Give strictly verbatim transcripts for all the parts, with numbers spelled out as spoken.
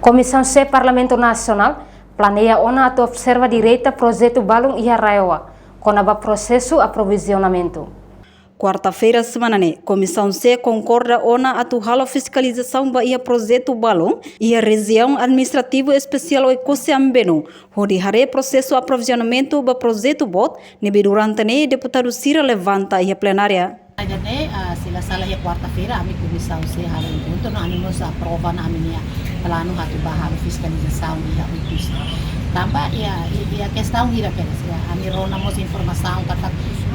Komisaun C Parlamentu Nasionál planeia ona atu observa direta projetu balun iha RAEOA, kona-ba prosesu aprovizionamentu. Kuarta-feira semana ne'e, Komisaun C konkorda ona atu halo fiskalizasaun ba iha projetu balun iha Rejiaun Administrativa Espesiál Oekusi Ambenu, hodi haree prosesu aprovizionamentu ba projetu boot ne'ebé durante ne'e deputadu sira levanta iha plenária. Ida-ne'e, ah, se la sala iha kuarta-feira, ami Komisaun C halo enkontru, no ami mós aprova ona ami-nia planu atu bá halo fiskalizasaun iha Oekusi. Tanba iha, iha kestaun hira kedas, iha ami rona mós informasaun katak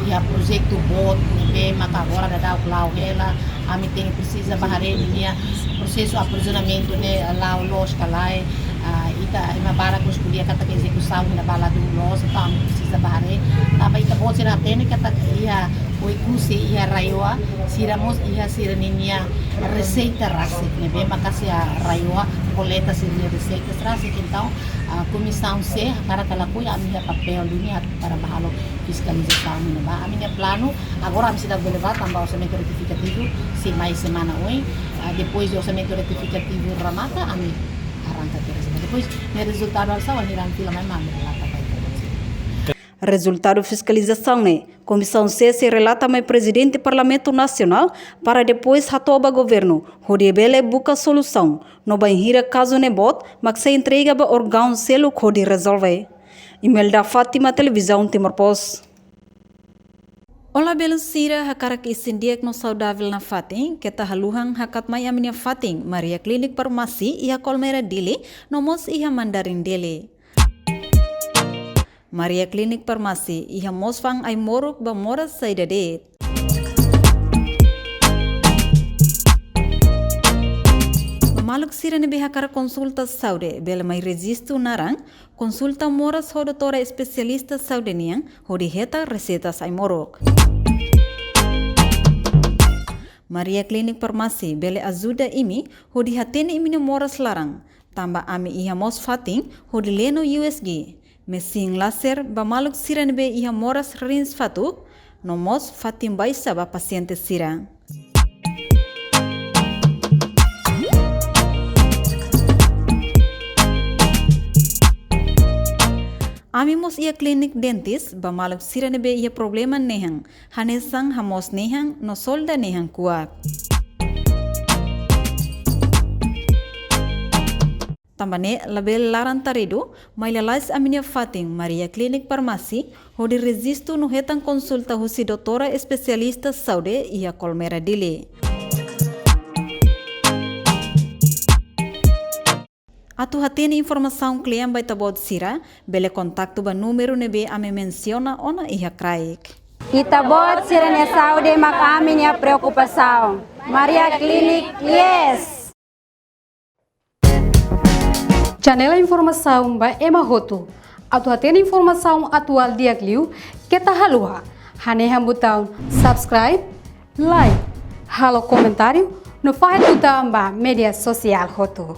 iha projetu boot ne'ebé maka agora daudaun la'o hela, ami tenke presiza bá haree ninia prosesu aprovizionamentu ne'e la'o loos ka lae, ah, ita ema barak ko'alia katak ezekusaun ne'e ba ladún loos, entaun ami presiza bá haree. Tanba ita-boot sira hatene katak iha Oekusi, iha RAEOA, sira mós iha sira-ninia reseita rasik ne'ebé maka iha RAEOA koleta sira-nia reseita rasik. Entaun, ah, Komisaun C hakarak ka lakohi, ami iha papél duni atu para bá halo fiskalizasaun ne'ebá. Ami-nia planu, agora ami seidauk bele bá tanba orsamentu retifikativu sei mai semana oin. Ah, depois de orsamentu retifikativu remata, ami arranka ke rezultadu. Depois, nia rezultadu alsa, wainhira fila mai, ami relata ba ita-boot sira. Rezultadu fiskalizasaun ne'e, Komisaun C sei relata mai Prezidente Parlamentu Nasionál para depois hato'o ba governu, hodi bele buka solusaun, no bainhira kazu ne'e boot, mak sei entrega ba órgaun seluk hodi rezolve. Imelda Fátima, Televizaun Timor Post. Olá, belun sira, hakarak isin di'ak no saudavel nafatin, keta haluha hakat mai ami-nia fatin, Maria Klinik Farmasi, iha Kolmera Dili, no mós iha Mandarin Dili. Maria Klinik Farmasi, iha mós fa'an ai-moruk ba moras saida de'it. Ba maluk sira ne'ebé hakarak konsulta saúde, bele mai rejistu naran, konsulta moras ho doutora espesialista saúde nian, hodi hetan reseitas ai-moruk. Maria Klinik Farmasi bele ajuda imi hodi hatene imi-nia moras laran, tanba ami iha mós fatin hodi leno U S G, mesin laser ba maluk sira ne'ebé iha moras rins fatuk, no mós fatin baixa ba pasiente sira. Ami mós iha klinik dentis ba maluk sira ne'ebé iha problema nehan, hanesan hamoos nehan no solda nehan kuak. Tanba ne'e labele laran taridu, mai lalais ami-nia fatin Maria Klinik Farmasi, hodi rejistu no hetan konsulta husi doutora espesialista saúde iha Kolmera Dili. Atu hatene informasaun kle'an ba ita-boot sira, bele kontaktu ba númeru ne'ebé ami mensiona ona iha kraik. Ita-boot sira-nia saúde mak ami-nia preokupasaun. Maria Klinik, yes! Janela informasaun ba ema hotu. Atu hatene informasaun atuál di'ak liu, keta haluha hanehan butaun subscribe, like, halo komentáriu, no fahe tutan ba média sosiál hotu.